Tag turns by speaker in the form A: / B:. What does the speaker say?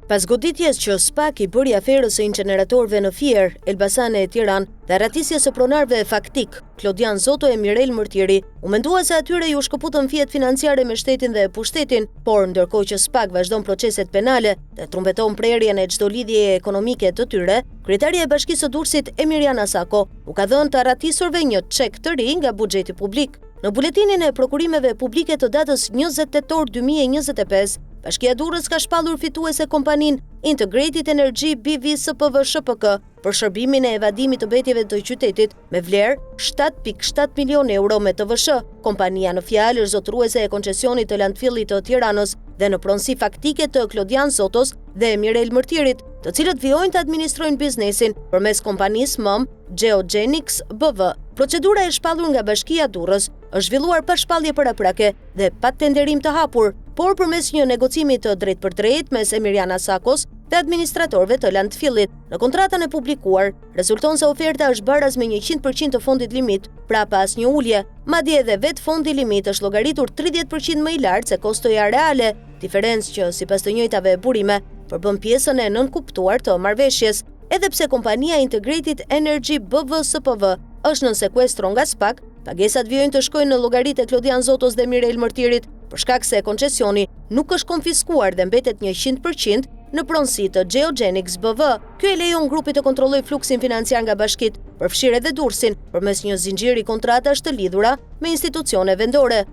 A: Pas goditjes që SPAK i bëri aferës së inceneratorëve në Fier, Elbasan e Tiranë dhe arratisjes së pronarëve faktikë, Klodian Zoto e Mirel Mërtiri, u mendua se atyre iu shkëputën fijet financiare me shtetin dhe pushtetin, por ndërkohë që SPAK vazhdon proceset penale dhe trumbeton prerjen e çdo lidhjeje ekonomike të tyre, kryetarja e Bashkisë së Durrësit Emiriana Sako u ka dhënë të arratisurve një çek të ri nga buxheti publik. Në buletinin e prokurimeve publike të datës 20 tetor 2025, Bashkia Durrës ka shpallur fituese kompaninë Integrated Energy BV SPV SHPK për shërbimin e evadimit të mbetjeve të qytetit me vlerë 7.7 milion euro me TVSH. Kompania në fjalë është zotëruese e koncesionit të landfillit të Tiranës dhe në pronësi faktike të Klodian Zotos dhe Mirel Mërtirit, të cilët vijojnë të administrojnë biznesin përmes kompanisë mëmë Geogenix BV. Procedura e shpallur nga Bashkia Durrës është zhvilluar pa shpallje paraprake dhe pa tenderim të hapur, por përmes një negocimi të drejtpërdrejtë mes Emiriana Sakos dhe administratorëve të landfillit. Në kontratën e publikuar, rezulton se oferta është baraz me 100% të fondit limit, pra pa asnjë ulje, madje edhe vetë fondi limit është llogaritur 30% më i lartë se kostoja reale, diferencë që, sipas të njëjtave burime, përbën pjesën e nënkuptuar të marrëveshjes. Edhe pse kompania Integrated Energy BV SPV është nën sekuestro nga SPAK, pagesat vijojnë të shkojnë në llogaritë e Klodian Zotos dhe Mirel Mërtirit, për shkak se koncesioni nuk është konfiskuar dhe mbetet 100% në pronësi të Geogenix BV. Kjo i lejon grupit të kontrollojë fluksin financiar nga bashkitë, përfshirë edhe Durrësin, përmes një zinxhiri kontratash të lidhura me institucione vendore.